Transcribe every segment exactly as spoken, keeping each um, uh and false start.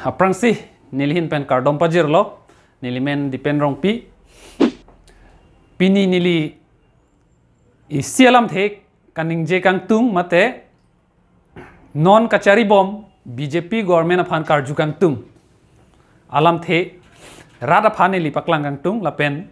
Aphrangsi nelihin pen kardom pajirlo, nelimen Dipen Rongpi. Pini neli isi alamthe kaningje kangtung mate non kacharibom B J P government aphan karju kangtung alamthe rat aphan neli paklang kangtung lapen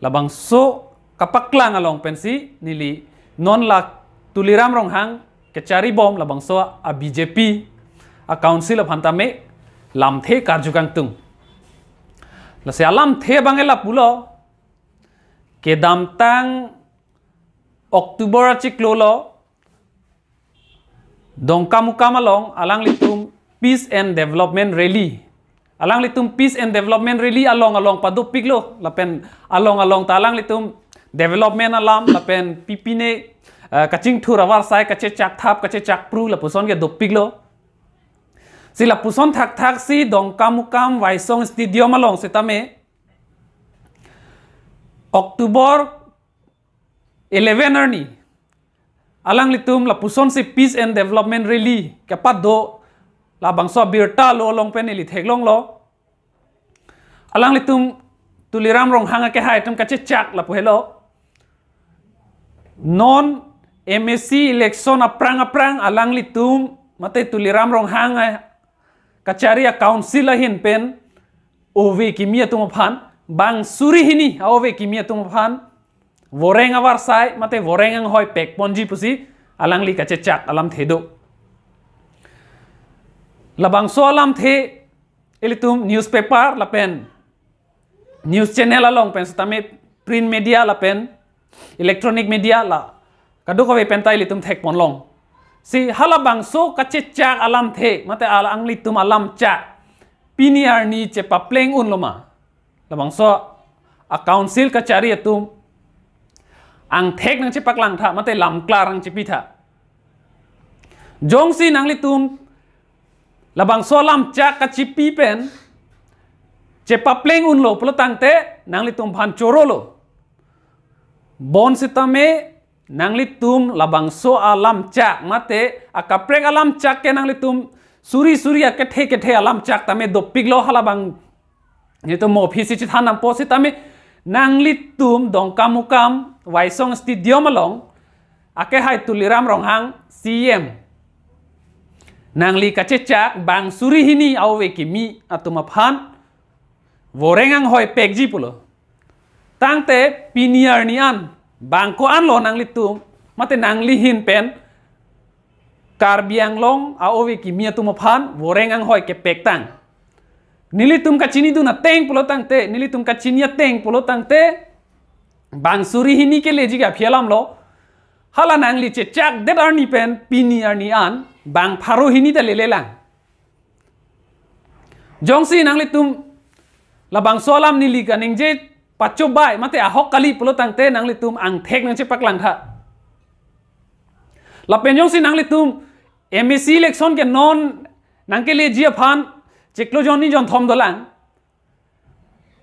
labangso kapaklang along pensi neli non la Tuliram Ronghang kacharibom labangso a B J P a council aphan tame lamthe karju kangtung. Lasi alamthe abang ke lapulo, kedamtang October achiklo lo Dongkamukam along alanglitum Peace and Development Rally. Alanglitum Peace and Development Rally along along padopiklo lapen along along ta alanglitum development alam lapen pipine, eh, kachingthur avarsai kachechak thap kachechak phru lapuson ke dopiklo. Si lapuson thakthak si Dongkamukam Waisong Stadium along sitame October eleven arni alanglitum lapuson si Peace and Development Rally kepado labangso abirta lo along pen neli theklonglo. Alanglitum Tuliram Ronghang akehai atum kachechak lapu helo. Non M A C election aphrang aphrang alanglitum mate Tuliram Ronghang a kachari a council ahin pen ove kimi atum aphan bang suri hini a ove kimi atum aphan voreng avarsai mate voreng anghoi pekponji pusi alangli kachechak alamthe do. Labangso alamthe ilitum newspaper lapen news channel along pen sitame print media lapen electronic media la kadokave pen ta ilitum thekponlong. Si halabangso kachechak alamthe mate alanglitum alamchak pini arni chepapleng unloma? Labangso a council kachari atum angthek nangchepaklang tha mate lamklar nangchepi tha. Jongsi nanglitum labangso alamchak kachipi pen chepapleng unlo pulo tangte nanglitum aphan chorolo. Bonsitame nanglitum labangso alamchak mate akaprek alamchak ke nanglitum suri suri akethe kethe alamchak tame dopiklo halabang. Nelitum mo phisi chethan nampo sitame nanglitum Dongkamukam Waisong Stadium along akehai Tuliram Ronghang C E M nangli kachechak bang suri hini a ove kimi atum aphan voreng anghoi pekji pulo. Tangte pini arni an bang ko-an lo nanglitum mate nanglihin pen Karbi Anglong a ove kimi atum aphan voreng anghoi kepektang? Nelitum kachinidun ateng pulo tangte, nelitum kachini ateng pulo tangte bang suri hini keleji ke aphi alam lo. Hala nangli chechak det arni pen pini arni an bang pharo hini ta lelelang. Jongsi nanglitum labangso alam neli kaningje pachobai mate ahok kali pulo tangte nanglitum angthek nangchepaklang tha. Lapen jongsi nanglitum M A C election ke non nangkeleji aphan chiklo jonni jonthom dolang.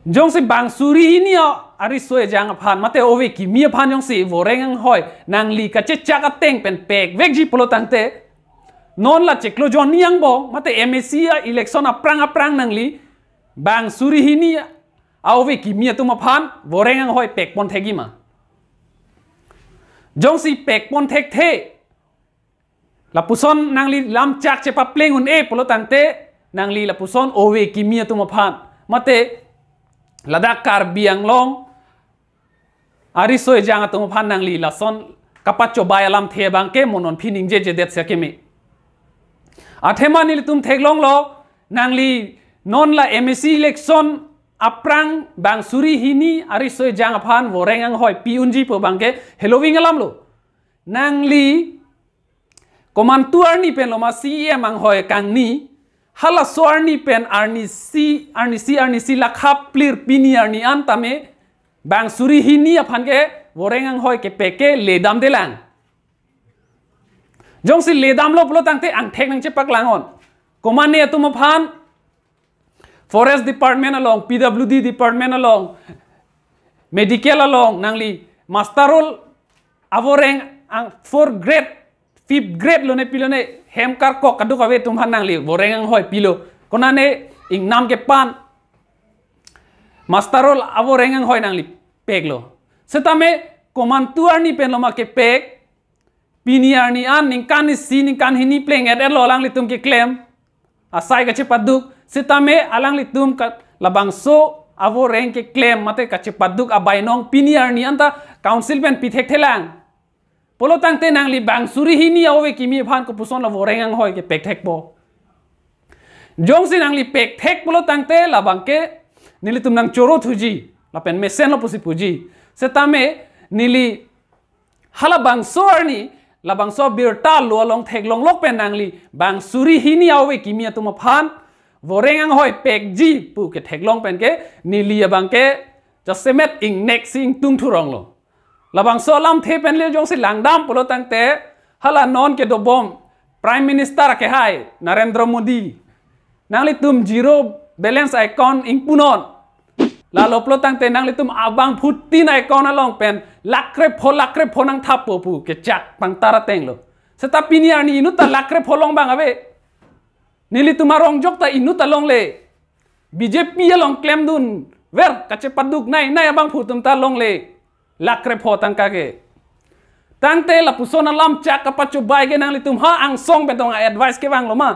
Jongsi bang suri hini a ariso ejang aphan mate ove kimi aphan jongsi voreng anghoi nangli kachechak ateng pen pekvekji pulo tangte non la chiklo jonni angbong mate M A C a election aphrang aphrang nangli bang suri hini a ove kimi atum aphan voreng anghoi pekpon thekji ma? Jongsi pekpon thekthe lapuson nangli lamchak chepapleng un-e pulo tangte nangli lapuson ove kimi atum aphan mate ladak Karbi Anglong ariso ejang atum aphan nangli lason kapachobai alamthe abang ke mo non phi ningjejedet si akeme. Athema nelitum theklonglo nangli non la M A C election aphrang bang suri hini ariso ejang aphan voreng anghoi pi unji pu abang ke heloving alam lo. Nangli komantu arni pen loma C E M anghoi kangni, halaso arni pen arnisi arnisi arnisi lakha phlir pini arni an tame bang suri hini aphan ke voreng anghoi kepek ke ledamdelang. Jongsi ledamlo pulo tangte angthek nangchepaklang on. Komane atum aphan Forest Department along, P W D Department along, medical along nangli muster roll avoreng ang fourth grade, fifth grade lone pilone hem karkok kadokave atum aphan nangli voreng anghoi pilo. Konane ingnam kepan master roll avoreng anghoi nangli peklo. Setame komantu arni pen loma kepek, pini arni an ningkan isi ningkan hini pleng et-etlo alanglitum keklem. Asai kachepaduk, setame alanglitum ka labangso avoreng keklem mate kachepaduk abainong pini arni anta council pen pi thekthelang. Pulo tangte nangli bang suri hini ave kimi aphan kopuson la voreng anghoi kepek thekpo. Jongsi nangli pek thek pulo tangte labangke nelitum nangchoro thuji, lapen mesenlo pusi puji. Setame neli halabangso arni, labangso birta lo along theklonglok pen nangli bang suri hini ave kimi atum aphan voreng anghoi pekji pu ketheklong pen ke neli abangke jasemet ingnek si ingtung thuronglo. Labangso alamthe pen le jongsi langdam pulo tangte hala non kedobom Prime Minister akehai Narendra Modi, nanglitum zero balance account ingpunon. Lalo pulo tangte nanglitum abangphutin account along pen lakh krepho lakh krepho nangthappo pu kechak pangtar atenglo. Seta pini arni inut ta lakh krepho long bang ave. Nelitum arong jok ta inut ta longle. B J P along klemdunver kachepaduk nai nai abangphu atum ta longle. Lakh krepho tangka ke. Tangte lapuson alam chak kapachobai ke nanglitum ha angsong pen tong advice kevanglo ma.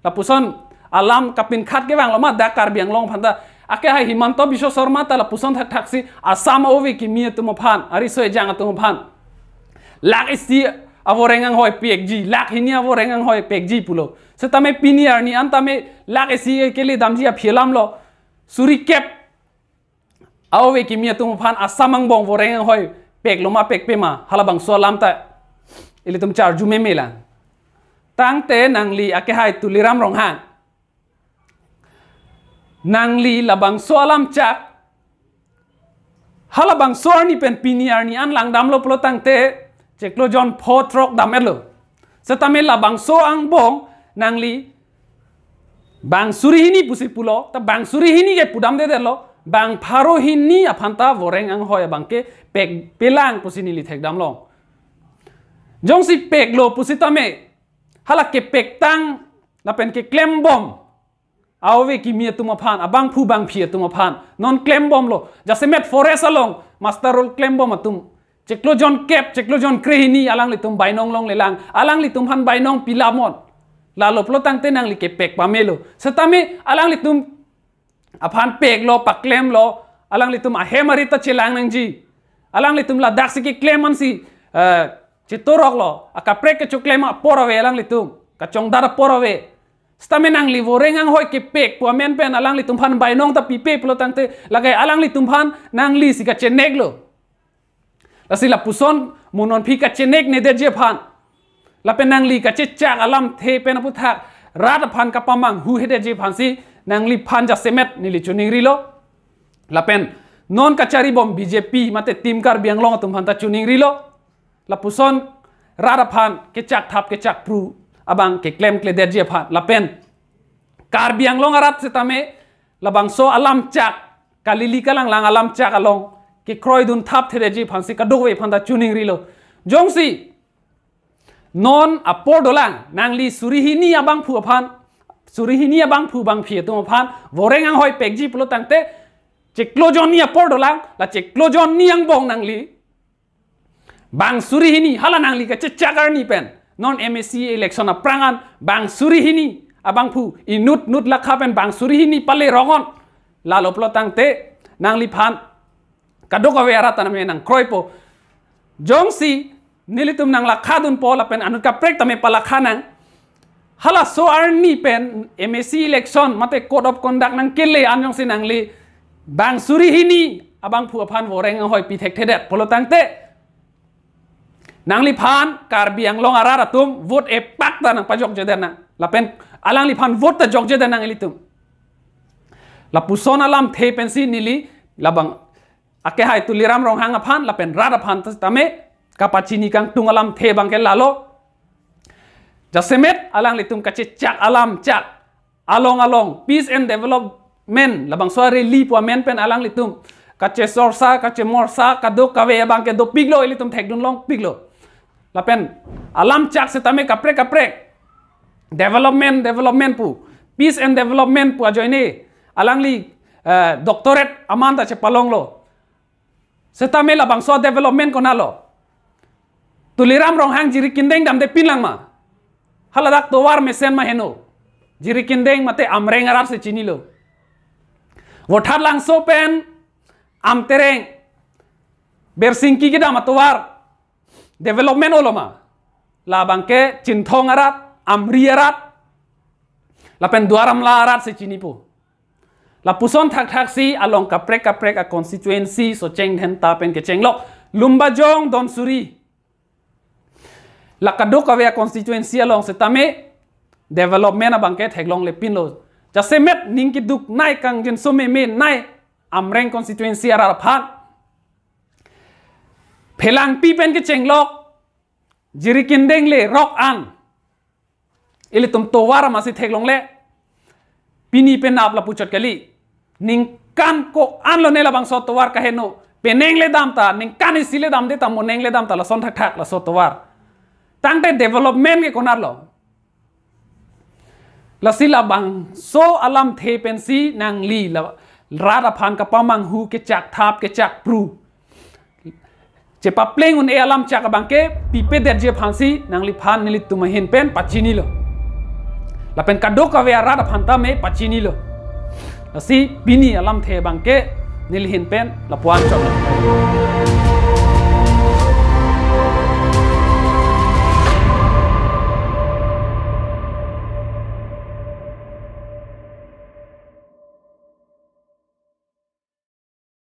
Lapuson alam kapinkhat kevanglo ma dak Karbi Anglong aphanta. Akehai Himanta Biswa Sarma ta lapuson thakthak si Assam ave kimi atum aphan, ariso ejang atum aphan lakh isi avoreng anghoi pekji, lakh hini avoreng anghoi pekji pulo. Setame pini arni an tame lakh isi kele damji aphi alamlo. Suri kep ave kimi atum aphan Assam angbong voreng anghoi peklo ma pekpe ma halabangso alam ta ilitum charju meme lang. Tangte nangli akehai Tuliram Ronghang, nangli labangso alam chak halabangso arni pen pini arni an langdamlo pulo tangte chiklo jon pho throk dam-etlo. Setame labangso angbong nangli bang suri hini pusi pulo, ta bang suri hini ke pudamdedetlo, bang pharo hini aphanta voreng anghoi abangke pekpelang pusi neli thekdamlong. Jongsi peklo pusitame hala kepektang lapen keklembom ave kimi atum aphan, abangphu bangphi atum aphan non klembomlo. Jasemet forest along master roll klembom atum chiklo jon kep, chiklo jon krehini alanglitum bainong longlelang, alanglitum aphan bainong pilamon. Lalo pulo tangte nangli kepek pamelo. Setame alanglitum aphan peklo, paklemlo, alanglitum ahem arit ta chelang nangji. Alanglitum ladak si keklem ansi eh, chetoroklo, akaprek kechoklem apor ave alanglitum, kachongdat apor ave. Setame nangli voreng anghoi kepek pu amen pen alanglitum aphan bainong ta pipe pulo tangte lake alanglitum aphan nangli si kacheneklo. Lasi lapuson mo non aphi kacheneknedetji aphan lapen nangli kachechak alamthe pen aputhak rat aphan kapamanghuhedetji aphansi nangliphan jasemet neli choningrilo. Lapen non kacharibom B J P mate Team Karbi Anglong atum aphanta choningrilo. Lapuson rat aphan kechakthap kechakpru abang keklemkledetji aphan lapen Karbi Anglong arat setame labangso alam chak, kalili kalanglang alam chak along kekroidun thapthedetji aphansi kadokave aphanta choningrilo. Jongsi non apor dolang, nangli suri hini abangphu aphan, suri hini abangphu bangphi atum aphan voreng anghoi pekji pulo tangte chiklo jon ni apor dolang, la chiklo jon ni angbong nangli bang suri hini, hala nangli kachechak arni pen non M A C election aphrang an bang suri hini abangphu inut nut lakha pen bang suri hini pale rongon. Lalo pulo tangte nangliphan kadokave arat aname nangkroipo. Jongsi nelitum nanglakhadunpo lapen anut kaprek tame palakha nang. Halaso arni pen M A C election mate code of conduct nangkele an jongsi nangli bang suri hini abangphu aphan voreng anghoi pi thekthedet pulo tangte nangliphan Karbi Anglong arat atum vote epak ta nangpajokjedet nang. Lapen alangliphan vote ta jokjedet nang ilitum. Lapuson alamthe pensi neli labang akehai Tuliram Ronghang aphan lapen rat aphan ta tame kapachini kangtung alamthe abangke lalo. Jasemet alanglitum kachechak alam chak along along peace and development labangso areli pu amen pen alanglitum kachesorsa kachemorsa kadokave abangke dopiklo, ilitum thekdunlongpiklo. Lapen alam chak setame kaprek kaprek development development pu Peace and Development pu ajoine alangli, eh, doctorate aman ta chepalonglo. Setame labangso development konatlo? Tuliram Ronghang Jirikindeng damde pinlang ma? Hala dak tovar mesen ma heno? Jirikindeng mate Amreng arat si chinilo. Vothatlangso pen Amtereng, Bersingki kedam atovar development olo ma? Labangke Chinthong arat, Amri arat, lapen Duar Amla arat si chinipo. Lapuson thakthak si along kaprek kaprek a constituency Socheng Dhenta pen kechenglok, Lumbajong, Donsuri, la kadokave a constituency along setame development abangke theklongle pinlo. Jasemet ning keduk nai, kangjinso meme nai Amreng constituency arat aphan. Phelangpi pen kechenglok Jirikindeng le rok an, ilitum tovar masi theklongle. Pini penap lapuchot kali. Ningkan ko-an lone labangso tovar kaheno? Penang le dam ta, ningkan isi le damde ta, monang le dam ta, lason thakthak laso tovar. Tangte development ke konatlo? Lasi labangso alamthe pensi nangli la rat aphan kapamanghu, kechak thap, kechak pru, chepapleng un-e alam chak abangke pipedetji aphansi nangliphan nelitum ahin pen pachinilo. Lapen kadokave arat aphan tame pachinilo. Lasi pini alamthe abangke nelihin pen lapu-an choklo.